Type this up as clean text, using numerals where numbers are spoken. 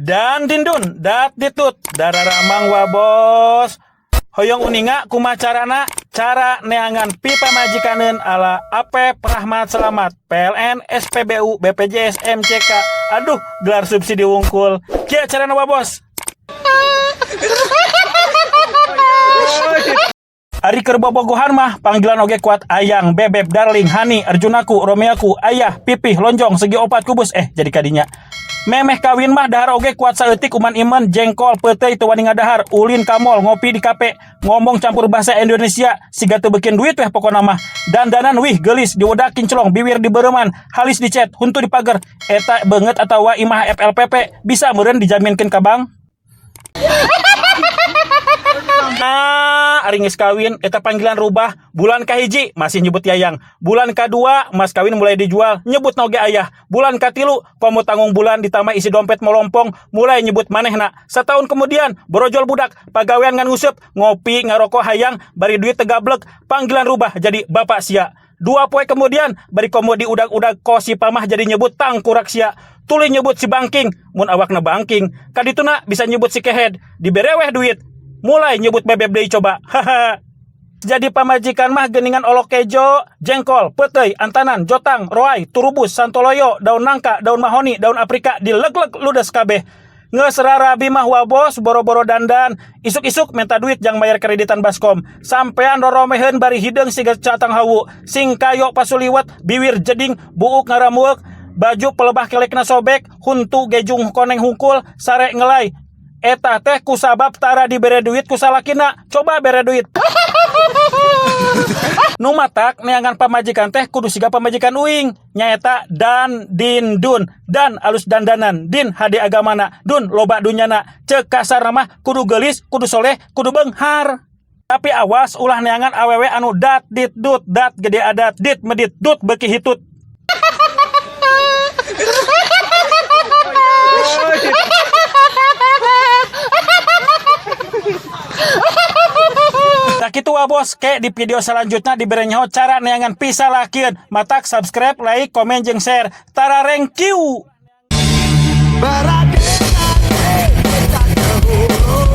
Dan dindun dat ditut dararamang wa bos. Hoyong uninga kumaha carana cara neangan pipamajikaneun ala Apep Rahmat Selamat PLN SPBU BPJS MCK. Aduh, gelar subsidi wungkul. Kieu carana wa bos. Ari keur bobogohan mah panggilan oge kuat ayang, bebeb, darling, hani, arjunaku, romeaku, ayah, pipih, lonjong, segi opat kubus, jadi kadinya. Memeh kawin mah dahar oge kuat saeutik uman imen, jengkol, peuteuy teu wani ngadahar, ulin ka mall, ngopi di kape, ngomong campur bahasa Indonesia, siga teu beukin duit weh pokona mah. Dandanan wih geulis, diwedak kinclong, biwir dibereuman, halis dicet, huntu dipager, eta beungeut atawa imah FLPP, bisa meureun dijaminkeun ka bank. Nah, ari geus kawin eta panggilan rubah. Bulan kahiji masih nyebut yayang. Bulan kadua mas kawin mulai dijual, nyebut oge ayah. Bulan katilu komo tanggung bulan ditambah isi dompet molompong, mulai nyebut manehna. Setahun kemudian borojol budak, pagawean ngan nguseup, ngopi ngarokok hayang bari duit teu gablek, panggilan rubah jadi bapak sia. 2 poe kemudian bari komo diudag-udag ko si pamah jadi nyebut tangkurak sia. Tuluy nyebut si bangking, mun awakna bangking. Kadituna bisa nyebut si kehed, dibereweh duit. Mulai nyebut bebeb deui coba. Haha. Jadi pamajikan mah geningan olok kejo, jengkol, peuteuy, antanan, jotang, roai, turubus, santoloyo, daun nangka, daun mahoni, daun Afrika dileg-leg ludes kabeh. Geus rarabi mah wa bos, boro-boro dandan, isuk-isuk minta duit jang bayar kreditan baskom. Sampean roromeheun bari hideung siga catang hawu, singkayo pasuliwet, biwir jeding, buuk ngaramueuk, baju pelebah kelekna sobek, huntu gejung koneng hungkul, sare ngelai. Eta teh kusabab tara dibere duit ku salakina, coba bere duit. Nu matak neangan pamajikan teh kudu siga pamajikan uing, nyaeta dan din dun, dan alus dandanan, din hade agamana, dun loba dunyana. Ceuk kasarna mah kudu geulis, kudu soleh, kudu beunghar. Tapi awas ulah neangan awewe anu dat dit dut, dat gede adat, dit medit, dut beuki hitut. Tak itu wa bos, ke di video selanjutnya diberi nyaho cara neangan pisalakieun. Matak subscribe, like, komen, jeung share. Tara thank you. Berade-ade, kita ke hulu.